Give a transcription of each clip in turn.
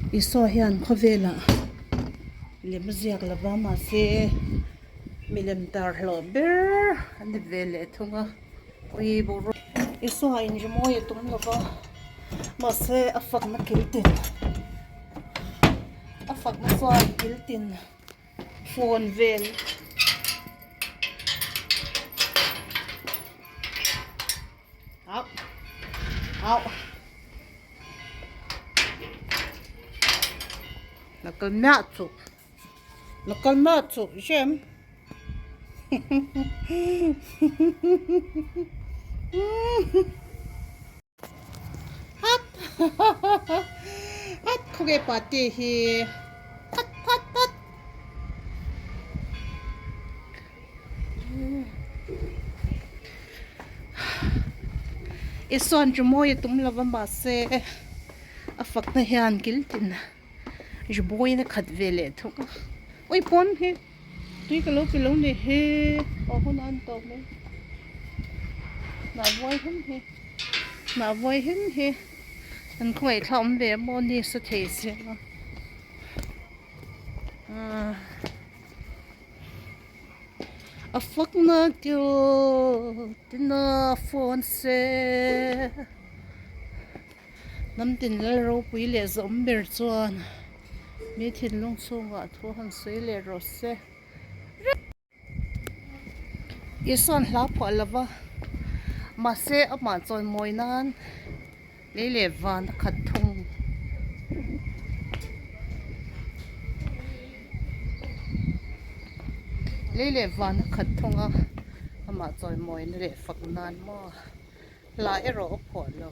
Isua hian khawvelah lem a ziak lo va mahse milem tar hlawh ber a ni ve leh thung a ui boruak Isua in rimawi a tum lo va mahse a fakna kil tin a fakna chuan kil tin phone vel. Au. Au. La kal miah chu. La kal miah chu hrem. Hat. Hat khawnge pate hi. Hat hat hat. Isuan rimawi a tum lova mahse a fakna hian kil tin rimawiin a khat ve leh thung a ui pawn hi tui ka lo ti lo ni hi aw hun a an tawp mai hnah vuai hem hi hnah vuai hem hi an khawngaih thla awm ve maw ni sa thei sia ah. A fakna kil tina phone se hnam tin lal ropui leh zawm ber chuan mi thinlung chhungah thu han sawi leh rawh se. Isuan hla phuah lova mahse amah chawimawi nan lei leh van a khat thung. Lei leh van a khat thung a amah chawimawi na leh fak nan maw hla erawh a phuah lo.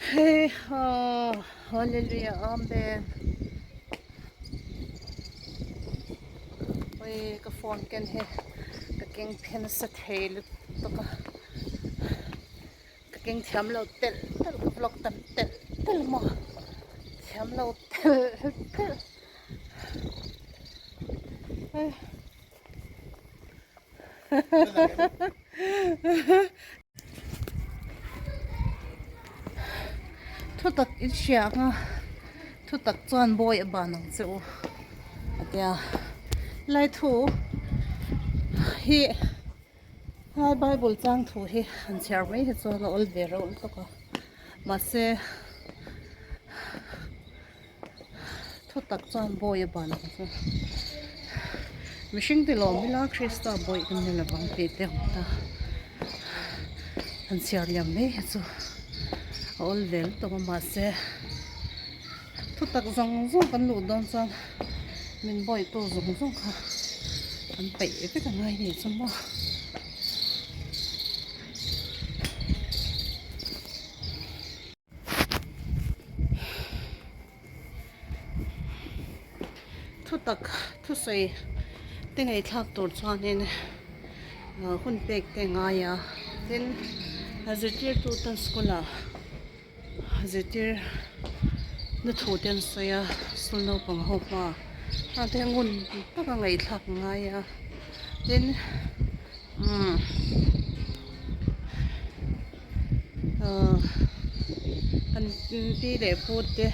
Hei ha hallelujah amen. Ui ka phone ken hi ka keng phe nasa thei lutuk a ka keng thiam lo telh telh ka vlog tam telh telh maw thiam lo telh telh Thutak i hria ang a thutak chuan bawi a ban ang che u a tia lai thu hi lai bible chang thu hi han chhiar mai hi chuan a awl ve reuh lutuk a mahse Thutak chuan bawi a ban ang chu. Mihring te lawm ila Krista bawi kan ni lovang tih te awm ta. Han chhiar liam mai hi chu a awl ve lutuk a mahse thutak zawng zawng kan luh dawn chuan min bawitu zawng zawng kha an peih vek a ngai ni chu maw. Thutak thusawi te ngaihthlak tur chuanin hun pek te a ngai a tin a zirtirtu ten school ah zirtir na thu te an sawi a school naupang ho hma ah te ngun taka ngaihthlak a ngai a tin umm. Ahh kan pi leh pu te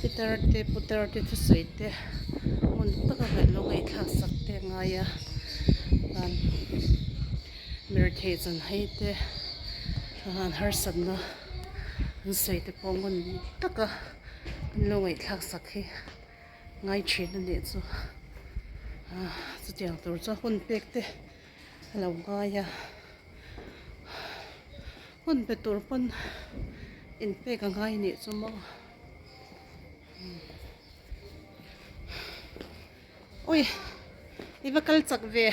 pitar te putar te thusawi te hmun taka kan lo ngaihthlak sak te a ngai a chuan mirethei chanhai te chuan harsatna an sawi te pawh ngun taka an lo ngaihthlak sak hi ngai thin a nih chu ahh chutiang tur chuan hun pek te. A lo ngai a hun pe tur pawn inpek a ngai anih chu maw ui i va kal chak ve.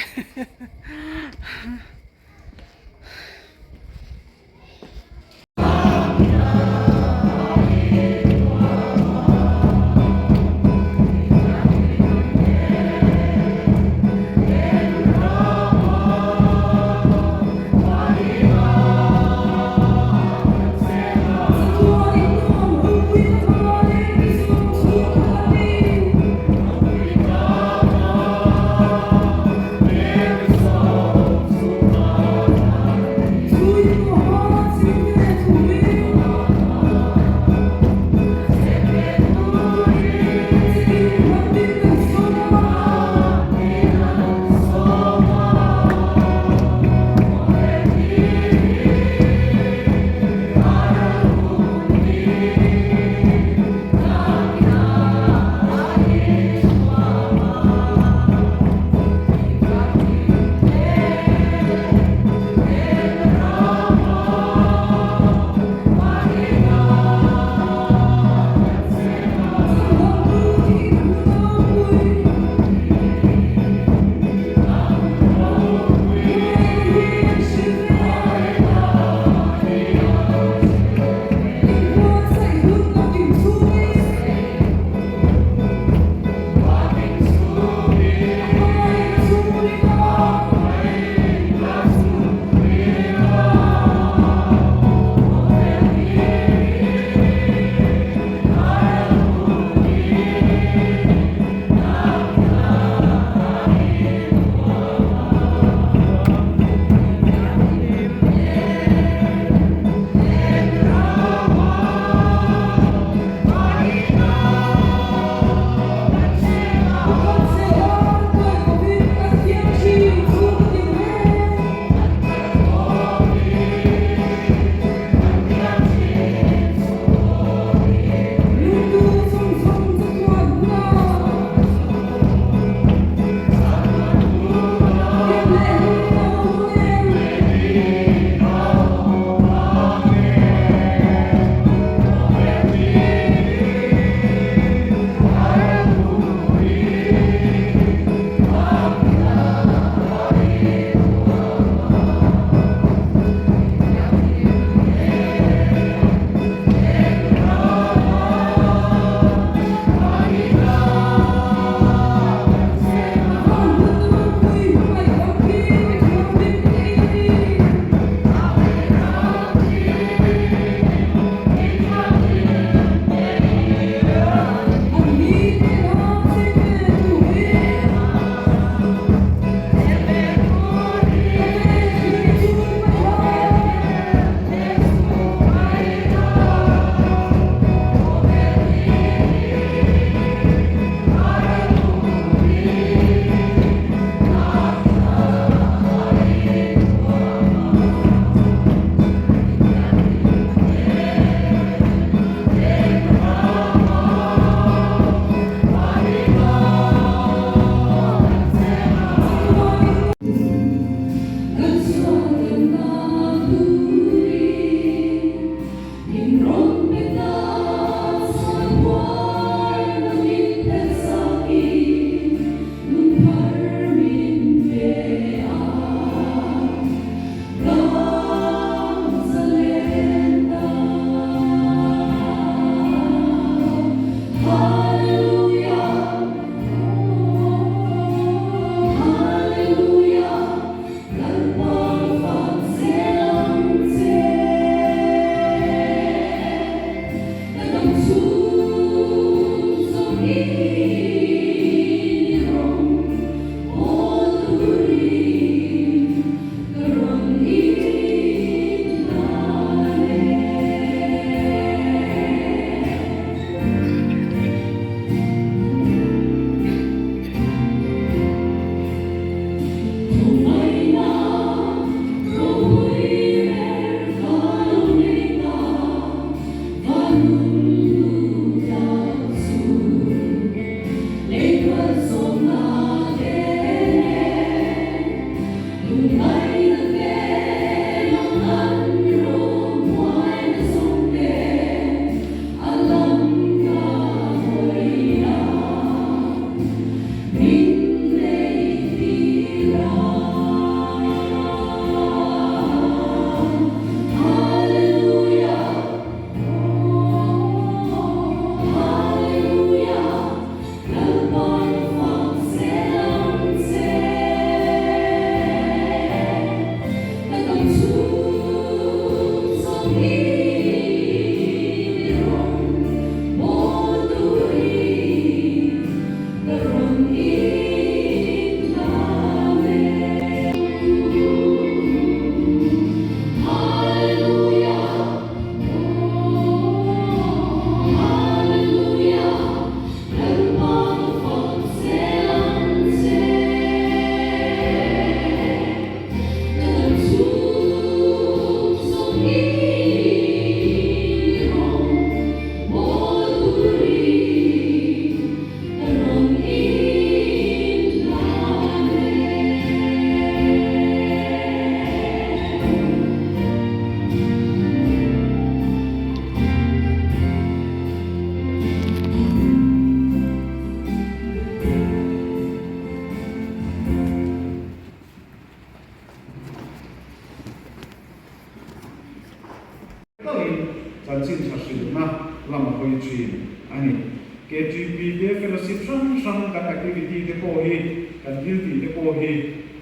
lam a hawi thin a ni. KTP te fellowship hrang hrang kan activity te pawh hi, kan thil tih te pawh hi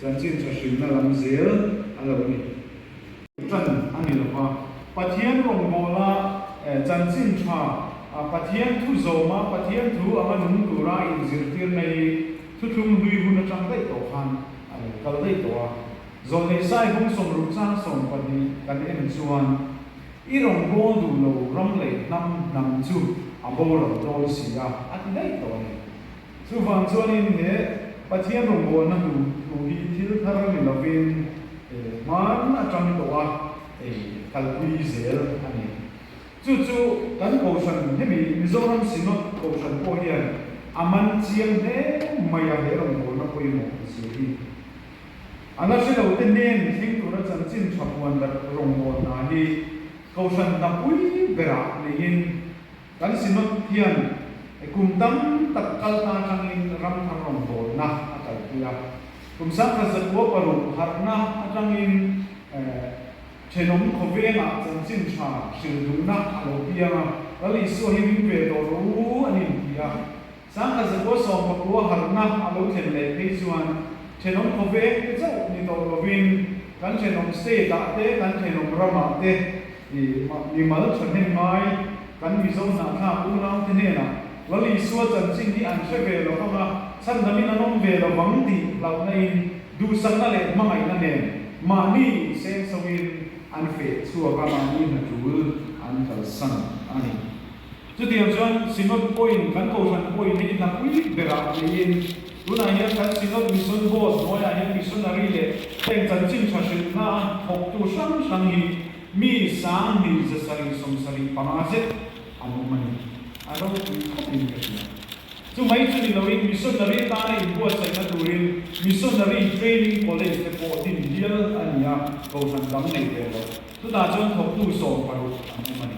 chanchin tha hrilhna lam zel a lo ni. Tan a ni lo va, Pathian rawngbawla chanchin tha, Pathian thu zawma Pathian thu anga nung tura inzirtirna hi thuthlung hlui hun atang daih tawh khan a lo kal daih tawh a. Zawlnei Saihung 60 chang 12 kan en chuan, I rawngbâwl duh lo ram leh hnam hnam chu a boral dawn si a, a ti daih tawh a ni. Chuvang chuanin he Pathian rawngbâwlna hnu thu hi thil thar ni lovin hman atang tawh a kalpui zel a ni. Chu chu kan Kohhran hemi Mizoram Synod Kohhran pawh hian a man chiang hle mai a he rawngbâwlna pawimawh zia hi. A la hre lo te hnen thleng tura chanchin tha puan darh rawngbâwl hna hi Kohhran hna pui berah neiin kan Synod hian kum tam tak kal ta atangin ram thar rawngbâwlna a kalpui a. Kum 1906 harhna atangin thenawm khawvengah chanchin tha hrilh duhna a lo piang a, Lal Isua hi ring ve tawh rawh u an inti a. 1919 harhna a lo thlen leh phei chuan thenawm khawveng te chauh ni tawh lovin kan thenawm state ah te, kan thenawm ramah te mimal thahnem ngai kan Mizo hnahthlak unau te hnenah Lal Isua chanchin hi an hre ve lo vang a, chhandamin an awm ve lo vang tih hlauhna in duhsakna leh hmangaihna nen mahni insengso in an feh chhuak a, mahni hna tul an kalsan a ni. Chutiang chuan Synod pawhin kan Kohhran pawhin hei hna pui berah neiin tunah hian kan Synod Mission Board hnuaiah hian missionary leh heng chanchin tha hrilhna thawktu hrang hrang hi mi 2775 zet an awm a ni. A ropui khawpin ka hria. Chu mai chu ni loin missionary tana inbuatsaihna turin Missionary Training College te pawh din hial a ni a, Kohhran dang nei ve lo. Chutah chuan thawktu 16 an awm a ni.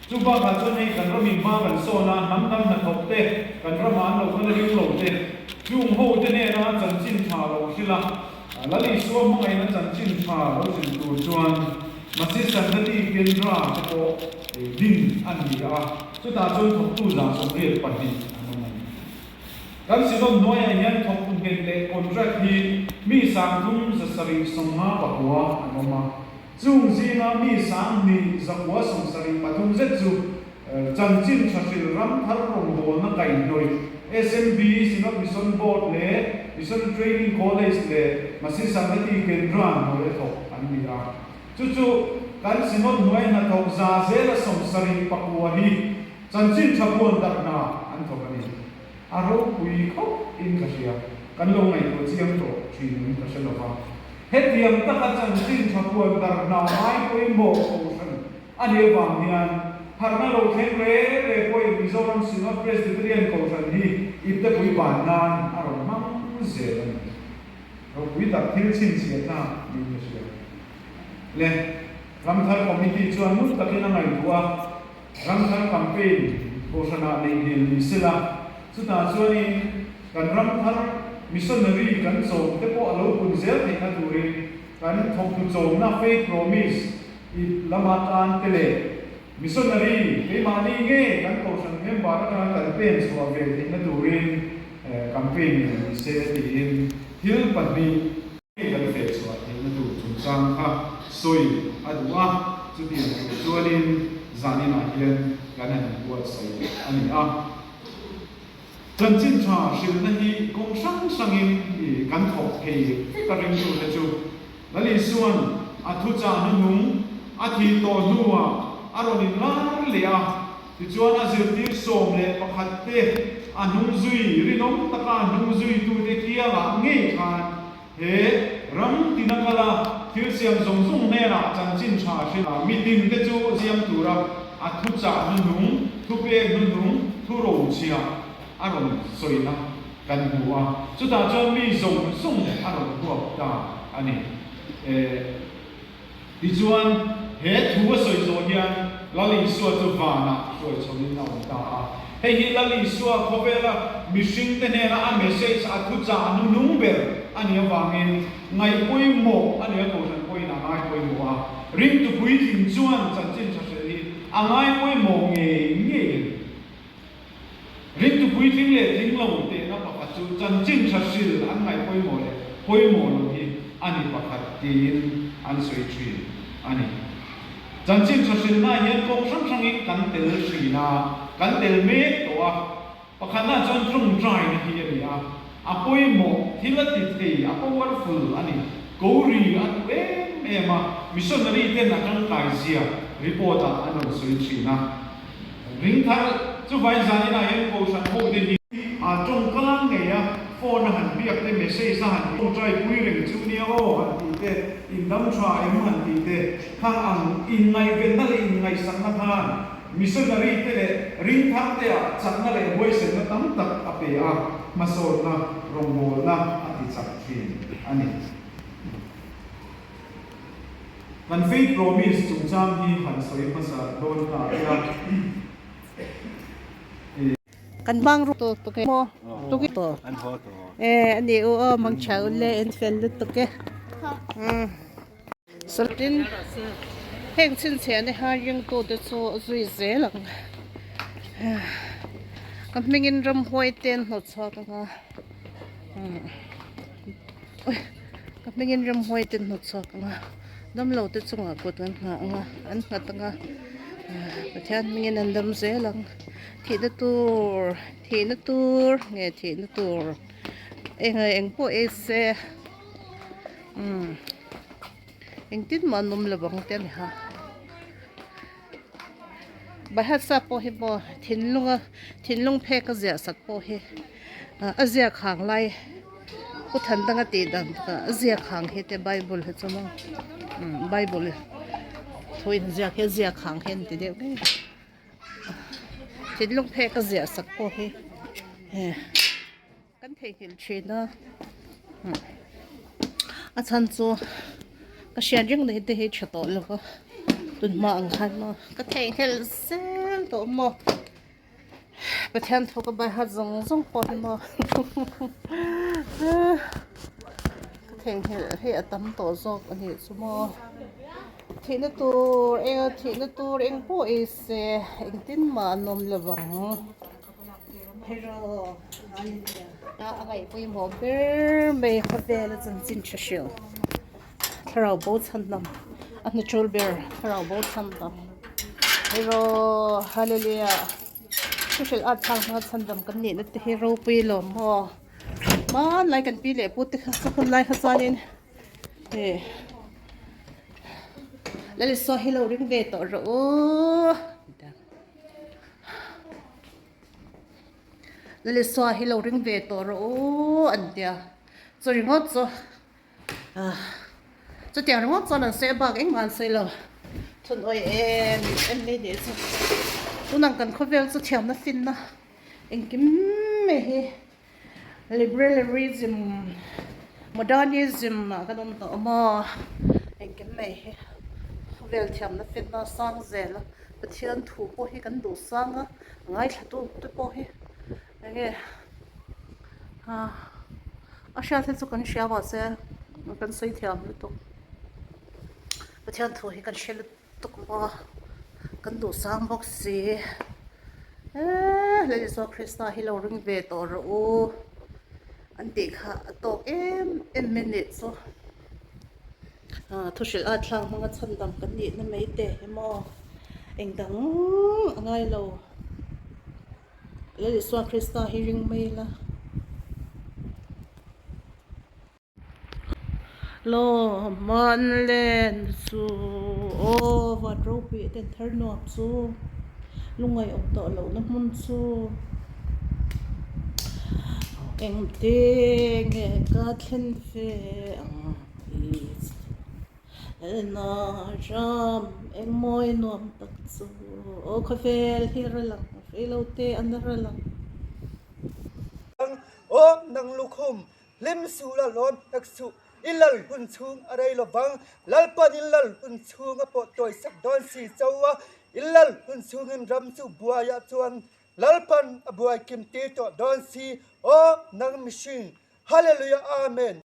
Chu bakah chuan hei kan ramin hma kan sawn a, hnam dang hnathawk te, kan ramah an lo kal a ring lo te, chung ho te hnena chanchin tha lo hrilh a, Lal Isua hmangaihna chanchin tha lo hrilh tur chuan Masi Sangati Kendra te pawh din a ni a, chutah chuan thawktu 182 an awm a ni. Kan Synod hnuaiah hian thawktu nghet leh contract hi mi 3759 an awm a. Chung zinga mi 2973 zet chu chanchin tha hril ram thar rawngbawlna kaihhnawih SMB, Synod Mission Board leh Mission Training College leh Masi Sangati Kendra hnuai a thawk an ni a. Chu chu kan Synod hnuai hnathawk 179 hi chanchin tha puan darh hna an thawk a ni. A ropui khawp in ka hria. Kan lo ngaihtuah chiang tawh thin em ka hre lova. Hetiang taka chanchin tha puan darh hna ngai pawimawh kohhran a nih avang hian harhna lo thleng re re pawhin Mizoram Synod Presbyterian Kohhran hi iptepui ban nan a rawn hmang zel a ni. Ropui tak thil chhinchhiahna niin ka hria. Le Ramthar Committee chuan ngun takin a ngaihtuah a. Ramthar campaign kohhranah neih hmel ni sela, chutah chuanin kan ramthar missionary kan chawm te pawh a lo pun zel theihna turin kan thawktu chawmna Faith Promise i lama tan te leh missionary keimahni nge kan kohhran member atanga kan pen chhuah ve theihna turin campaign neih ni se tiin thil pahnih Kan feh chhuah theihna tur chungchang kha sawi a duh a, chutiang tur chuanin zaninah hian kan han inbuatsaih a ni a. Chanchin tha hrilhna hi kawng hrang hrangin kan thawk thei vek a ringtute chu Lal Isua'n a thuchah hnuhnung a thih tawh hnuah a rawn inlar leh a, tichuan a zirtir 11 te a hnungzui rinawm taka hnungzuitute kiangah ngei khan He ram tina kala thil siam zawng zawng hnenah chanchin tha hrilh a, mi tinte chu siam tura a thuchah hnuhnung, thupek hnuhnung, thurochhia a rawn sawina kan hmu a, chutah chuan mi zawng zawng a rawn huap ta a ni. Tichuan, he thu a sawi zawh hian Lal Isua chu vanah hruai chhoin a awm ta a. Hei hi Lal Isua khawvela mihringte hnena a message, a thuchah hnuhnung ber a nih avangin ngaihpawimawh a ni a, Kohhran pawhin a ngaipawimawh a. Ringtu puitling chuan chanchin tha hrel hi a ngai pawimawh ngei ngei a ni. Ringtu puitling leh tling lo tehna pakhat chu chanchin tha hril an ngaih pawimawh leh pawimawh loh hi a ni pakhat tiin an sawi thin a ni. Chanchin tha hrilnaah hian kawng hrang hrangin kan tel hrin a, kan tel mek tawh a. Pakhatna chuan tawngtaina hi a ni a, a pawimawh, thil a ti thei, a powerful a ni. Kori a duh em em a, missionary ten a tangkai zia report ah an rawn sawi thin a. Ringthar chuvain zaninah hian Kohhran ho te hi a tawngkang ngei a, phone a han biak te, message a han tawngtai pui reng chu nia aw han tih te, indam tha em han tih te, khang ang inngaihvenna leh inngaihsakna khan Missionary te leh ringthar te ah chakna leh huaisenna tam tak a pe a, hmasawnna, rawngbawlna a ti chak thin a ni. Kan faith promise chungchang hi han sawi hmasa dawn ta ila. Kan hmang ru tawh tuk e maw tuk e tawh e ani u aw mang tha u le en fel lutuk e. Tin, heng chhinchhiahna hi ringtute chu zui zel ang. Ka hmingin ramhuai te an hnawt chhuak ang a, ka hmingin ramhuai te an hnawt chhuak ang a, damlo te chungah kut an nghah ang a, an nghat ang a, Pathian hmingin an dam zel ang. Thihna tur, thihna tur nge thihna tur eng eng pawh ei se. Umm engtin mah an awm lo ang te a ni ha Bahasa pawh hi maw thinlunga thinlung phek a ziah sak pawh hi a ziak hang lai pu than danga tih dan takah a ziak hang hi te bible hi chu maw umm bible thu inziak hi a ziak hang hi an ti deuh ngei thinlung phek a ziah sak pawh hi he. Kan theihnghilh thin a, a chhan chu ka hriat reng na hi te hi tha tawh lo va, tunhma ang khan maw ka theihnghilh zel tawh maw, Pathian thu ka bai hat zawng zawng pawh hi maw ka theihnghilh hi a tam tawh zawk a nih chu maw, thihna tur eng thihna tur eng pawh ei se engtin mah an awm lo vang. Hero a ngaih pawimawh ber mai khawvela chanchin tha hrilh thlarau bo chhan lam a hnatul ber thlarau bo chhan lam hero hallelujah thu hrilh at thlak hma chhan dam kan nihna te hi ropui lawm maw hmanlai kan pi leh pu te kha chu hunlai kha chuanin eh Lalisua hi lo ring ve tawh rawh u. Lalisua hi lo ring ve tawh rawh u an ti a, chu ringawt chu ah chutiang ringawt chuan an sawi a bak engmah an sawi lo, thun awih em em mai nih chu tunang kan khawvel chu thiamna finna engkim mai hi liberalism modernism ah kan awm tawh maw engkim mai hi khawvel thiamna finna sang zel a Pathian thu pawh hi kan duh sang a ngaithla tu te pawh hi enge ah a hriat hi chu kan hria mahse kan sawi thiam lutuk Pathian thu hi kan hre lutuk. Tukmaw kan duh sang bawk si eee Lal Isua Krista hi lo ring ve tawh rawh u an tih kha a tawk em em mai nih chu ah thu hrilh a thlak hmanga chhan dang kan nih na mai te hi maw eng dang a ngai lo Lal Isua Krista hi ring mai ila. Lawmman len chu aw van ropui ten thar nuam chu lungngaih awm tawh lohna hmun chu engtin nge ka thlen ve ang Lalna ram engmawi nuam tak chu aw khawvel hi a ral ang reilo te an ral ang. Aw nang lukhum Hlim suh la lawm hek suh, i lal hun chhung a rei lo vang. Lalpan i lal hun chhung a pawh tawisak dawn si cho a, i lal hun chhungin ram chu buaiah chuan Lalpan a buai kim tir tawh dawn si. Aw nang mihring, Hallelujah Amen.